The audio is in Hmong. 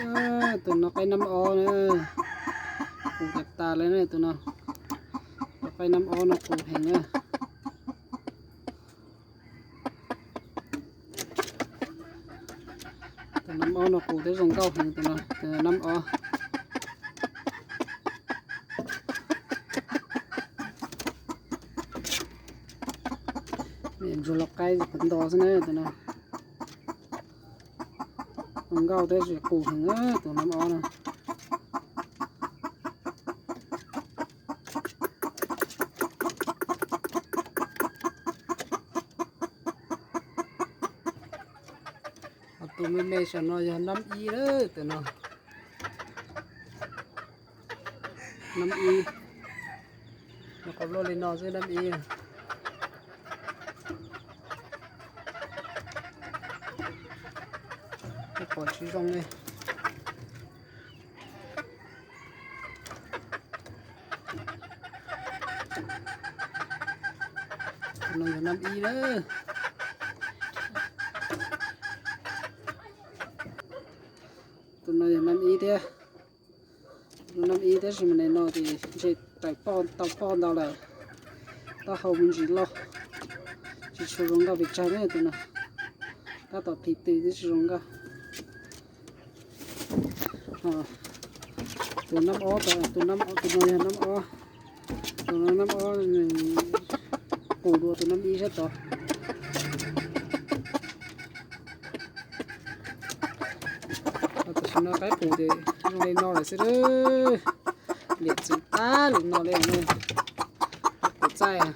Tus no qaib nab ob na, qus tas tas li na tus no. Tus qaib nab ob no qus heev na. Tus nab ob no qus thiab zoo nkauj heev tus no, tus nab ob. Ntsuag lau qaib qhov nto xwb na tus no. Zoo nkauj thiab qus heev tus nab ob no. Ho tus me me saum no yog nab ib lawm tus no. Nab ib, nws qhuav luaj li no xwb nab ib. Pom tsis zoo li. Tus no yog nab ib na. Tus no yog nab ib thiab. Tus no nab ib tab sis mas nim no ces ntshe tawm poj tau poj ntau lawm, taub hau me ntsis loj, tsis tshua zoo nkauj pes tsawg na tus no, tab tom phim tws twb tsis zoo nkauj. Tus nab ob, tus no yog nab ob, tus no nab ob, qus dua tus nab ib sab tod. Tam sim no qaib qus ces zoo li no lawm xwb, liam txwv tag li no li, qaib qus txaij.